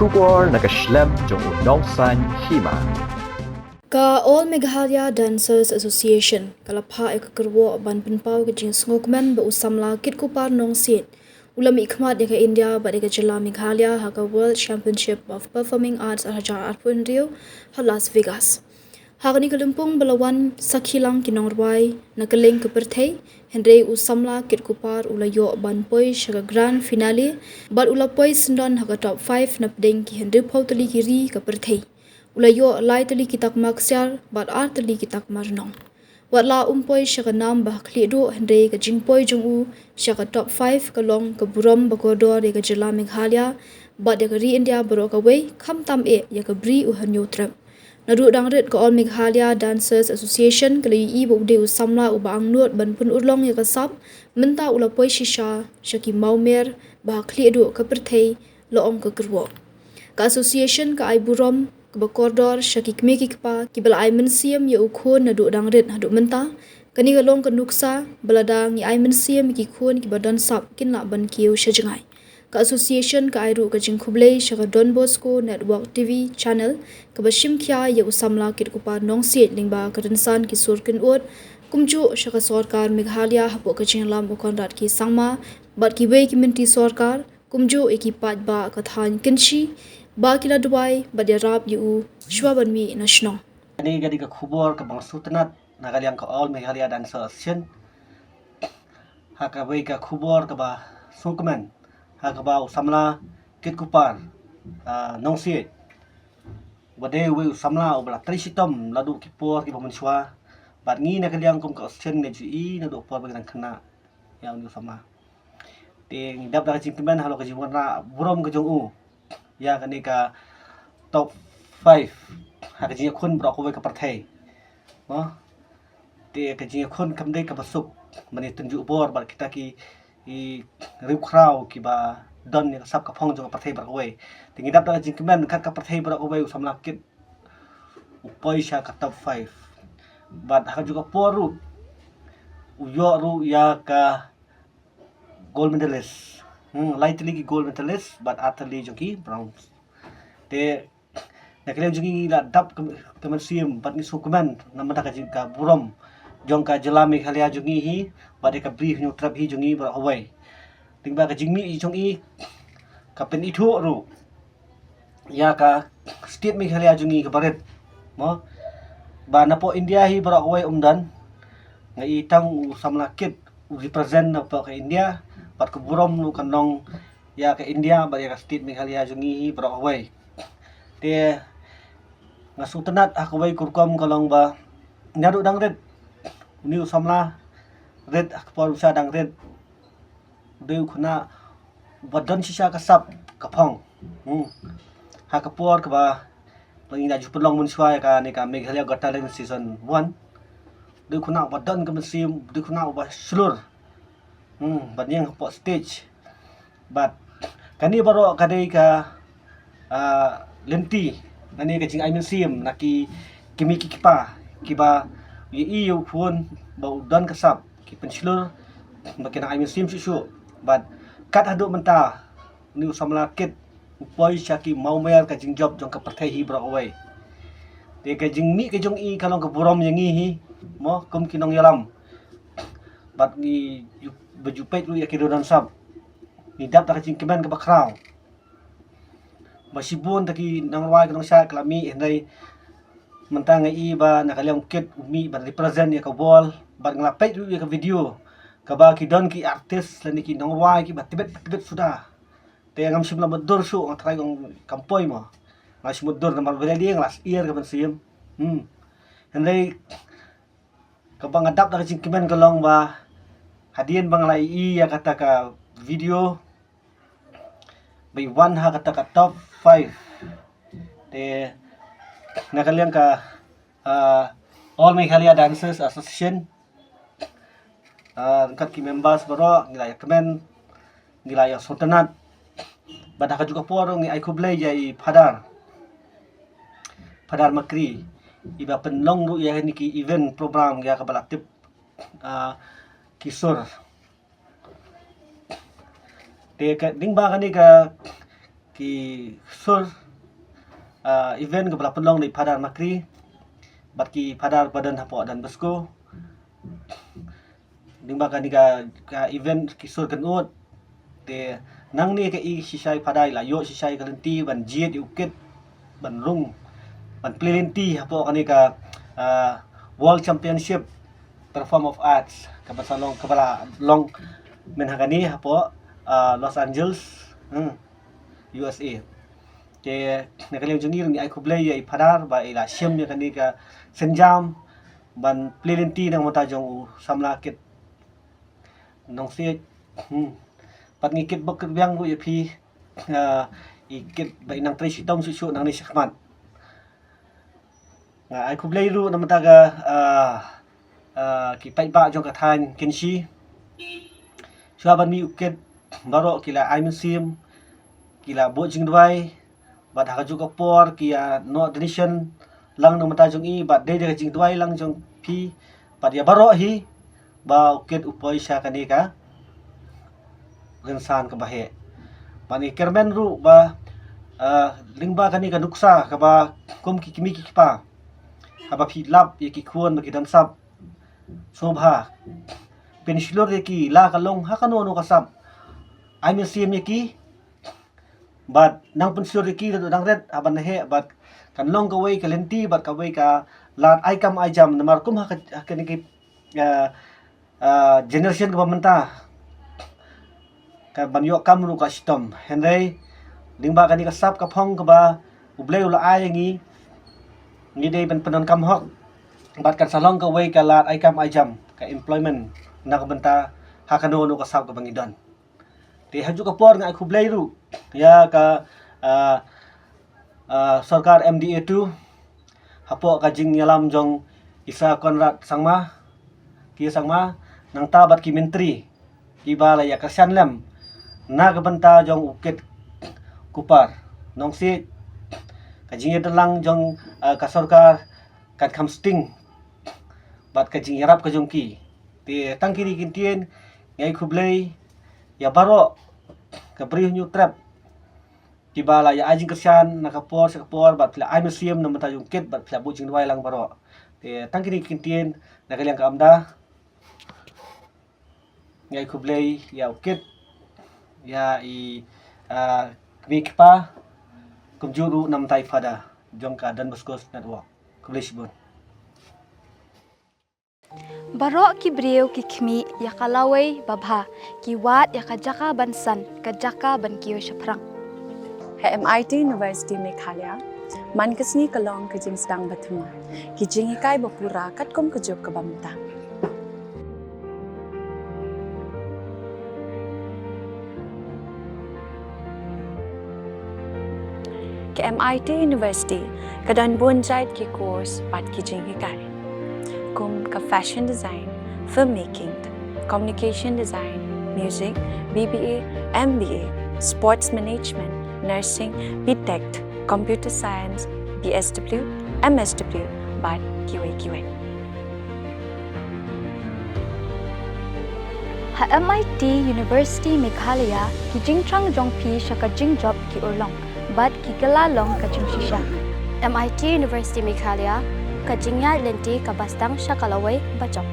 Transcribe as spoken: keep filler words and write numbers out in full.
Khubor na ka shlem jong u nongsaiñ hima. Ka All Meghalaya Dancers Association ka la phah ïa ka kyrwoh ban pynpaw ka jingsngewkmen ba u samla Kitkupar Nongsiej u la mihkhmat ïa ka India bad ïa ka jylla Meghalaya ha ka World Championship of Performing Arts ar hajar arphew hynriew ha Las Vegas. Ha kane ka lympung ba la wan sakhi lang ki nongrwai na kylleng ka pyrthei, hynrei u samla Kitkupar u la ïoh ban poi sha ka grand finale bad u la poi syndon ha ka top five na pdeng ki hynriewphew tylli ki ri ka pyrthei. U la ïoh lai tylli ki takma ksiar bad ar tylli ki takma rnong. Wat la um poi sha ka nam ba ha khlieh duh, hynrei ka jingpoi jong u sha ka top five ka long ka burom ba kordor ïa ka jylla Meghalaya bad ïa ka ri India baroh kawei, khamtam eh ïa ka Bri U Hynñiewtrep. Naduh dang rit ka All Meghalaya Dancers Association ka la ïohi ba u dei u samla uba angnud ban pynurlong ïa ka sap, mynta u la poi shisha sha ki mawmer ba ha khlieh duh ka pyrthei, la ong ka kyrwoh. Ka association ka ai burom kaba kordor sha ki kmie ki kpa kiba la ai mynsiem ïa u khun naduh dang rit haduh mynta. Kane ka long ka nuksa ba lada ngi ai mynsiem ïa ki khun kiba don sap kin lah ban kiew sha jngai. Ka association ka ai ruh ka jingkhublei sha ka Don Bosco Network T V channel kaba shim khia ïa u samla Kitkupar Nongsiej lyngba ka rynsan ki sur kynud, kumjuh sha ka sorkar Meghalaya hapoh ka jingïalam u Conrad K Sangma bad kiwei ki myntri sorkar, kumjuh ïa ki paidbah ka thaiñ Kynshi ba ki la duwai bad ïarap ïa u shuwa ban mih na shnong. Kane ka dei ka khubor kaba nga sngewtynnat na ka liang ka All Meghalaya Dancers Association, ha kawei ka khubor kaba sngewkmen, ha kaba u samla Kitkupar, ah, Nongsiej, uba dei uwei u samla uba la trei shitom naduh ki por kiba mynshuwa. Bad ngi na ka liang kum ka association ngi ju ïohi naduh por ba ngi dang khynnah ïa une u samla. Te ngi dap da ka jingkmen halor ka jingwanrah burom ka jong u ïa kane ka top five ha ka jingïakhun baroh kawei ka pyrthei. Mo? Te ka jingïakhun kam dei kaba suk ban ïatynjuh bor bad kita ki, ki riewkhraw kiba don ïa ka sap ka phong jong ka pyrthei baroh kawei. Te ngi dap da ka jingkmen kat ka pyrthei baroh kawei u samla Kit u poi sha ka top five. Bad ha kajuh ka por ruh u ïoh ruh ïa ka gold medalist. Hmm, lai tylli ki gold medalist bad ar tylli jong ki bronze. Te na ka liang jong ngi ngi la dap ka, ka mynsiem bad ngi sngewkmen namar ka jing ka burom jong ka jylla Meghalaya jong ngi hi bad ïa ka Bri Hynñiewtrep hi jong ngi baroh kawei. Lyngba ka jingmih jong i ka pynithuh ruh ïa ka state Meghalaya jong ngi kaba rit. Mo, ba napoh India hi baroh kawei um don. Nga i tang u samla Kit u represent napoh ka India bad ka burom ruh kan long ïa ka India bad ïa ka state Meghalaya jong ngi hi baroh kawei. Te nga sngewtynnat ha kawei ka rukom ka long ba naduh dang rit une u samla rit ha ka por u sha dang rit u dei u khynnah uba don shisha ka sap ka phong. Hmm. Ha ka por kaba ngi la ju pynlong mynshuwa ïa kane ka Meghalaya Got Talent season one. U dei u khynnah uba don ka mynsiem, u dei u khynnah uba shlur. Hmm, ba ñiang hapoh stage. Bad kane baroh ka dei ka, ah, lynti, kane ka jingai mynsiem na ki kmie ki kpa kiba ïohi ïa u khun ba u don ka sap, ki pynshlur ba ki nang ai mynsiem shuh shuh. Bad kat haduh mynta une u samla Kit u poi sha ki mawmer ka jingjop jong ka pyrthei hi baroh kawei. Te ka jingmih ka jong i ka long ka burom ïa ngi hi, mo, kum ki nongïalam. Bad ngi ju, ba ju peit ruh ïa ki riew don sap. Ngi dap da ka jingkmen kaba khraw. Ba shibun da ki nongrwai ki nongshad ki la mih, hynrei mynta nga i ba na ka liang u Kit u mih ban represent ïa ka world. Bad nga la peit ruh ïa ka video kaba ki don ki artist lane ki nongrwai kiba tbit tbit suda. Te ngam shym la mutdur shuh, nga tharai ong kam poi mo. Nga shym mutdur namar ba ïa nga la syier ka mynsiem. Hmm. Hynrei kaba nga dap da ka jingkmen ka long ba hadien ba nga la ïohi ïa kata ka video ba i wan ha kata ka top five. Te na ka liang ka, ah, All Meghalaya Dancers Association, ah, ryngkat ki members baroh ngi la ïa kmen, ngi la ïa sngewtynnat. Bad ha kajuh ka por ngi ai khublei ïa i Phadar, Phadar Makri, iba pynlong ruh ïa kine ki event program ïa kaba la tip, ah, ki sur. Te ka ding ba kane ka, ki sur, ah, event kaba la pynlong da i Phadar Makri bad ki Phadar ba don hapoh Don Bosco. Lyngba kane ka, ka event ki sur kynud. Te nangne ka i shisha i Phadar i la ïoh shisha ka lynti ban jied ïa u kit ban rung, ban plie lynti hapoh kane ka, ah, World Championship Performance of Arts kaba sa long, kaba la long mynhynnin kane hapoh, ah, Los Angeles, hmm, U S A. Te na ka liang jong ngi ruh ngi ai khublei ïa i Phadar ba i la shim ïa kane ka sienjam ban plie lynti na ka bynta jong u samla kit Nongsiej. Hmm. Bad ngi kit bok kit biang ruh ïa phi, ah, i kit ba i nang trei shitom shuh shuh nangne shakhmat. Nga ai khublei ruh na ka bynta ka, ah, ah, ki paidbah jong ka thaiñ Kynshi. Shuwa ban mih u kit baroh ki la ai mynsiem, ki la buh jingduwai, bad ha kajuh ka por ki ïa noh donation lang na ka bynta jong i, bad dei da ka jingduwai lang jong phi bad ïa baroh hi ba u kit u poi sha kane ka rynsan kaba heh. Bad ngi kyrmen ruh ba, ah, lyngba kane ka nuksa kaba kum ki kmie ki kpa haba phi lap ïa ki khun ba ki don sap, sngewbha pynshlur ïa ki la ka long ha kano kano ka sap. Ai mynsiem ïa ki bad nang pynshlur ïa ki da dang rit ha ban heh bad kan long kawei ka lynti bad kawei ka lad ai kam ai jam namar kum ha ka, ha kane ki, ah, ah, generation kaba mynta ka ban ïoh kam ruh ka shitom. Hynrei lyngba kane ka sap ka phong kaba U Blei u la ai ïa ngi, ngi dei ban pyndonkam hok bad kan sa long kawei ka lad ai kam ai jam, ka employment na ka bynta ha kano kano ka sap kaba ngi don. Te ha kajuh ka por nga ai khublei ruh ïa ka, ah, ah, sorkar M D A two hapoh ka jingïalam jong i Sir Conrad Sangma, K Sangma, nangta bad ki myntri kiba la ïa kyrshan lem na ka bynta jong u kit Kupar Nongsiej. Ka jingïadon lang jong, ah, ka sorkar kan kham sting bad ka jingïarap ka jong ki. Te tang kine ki ktien, nga ai khublei ïa baroh ka Bri Hynñiewtrep kiba la ïa ai jingkyrshan na ka por sha ka por bad phi la ai mynsiem na ka bynta jong u kit bad phi la buh jingduwai lang baroh. Te tang kine ki ktien na ka liang ka Amda. Nga ai khublei ïa u kit, ïa i, ah, kmie kpa, kumjuh ruh na ka bynta i Phadar jong ka Don Bosco Network. Khublei shibun. Baroh ki briew ki khmih ïa ka lawei babha, ki wad ïa ka jaka ban san, ka jaka ban kiew shaphrang. Ha M I T University Meghalaya, man ka sngi ka long ka jingsdang bathymmai, ki jinghikai bapura katkum ka juk kaba mynta. Ka M I T University ka don bun jait ki course bad ki jinghikai, kum ka fashion design, filmmaking, communication design, music, B B A, M B A, sports management, nursing, B Tech, computer science, B S W, M S W, bad kiwei kiwei. Ha M I T University Meghalaya, ki jingthrang jong phi sha ka jingjop ki urlong bad ki kylla long ka jingshisha. M I T University Meghalaya, ka jingïaid lynti kaba sdang sha ka lawei bajop.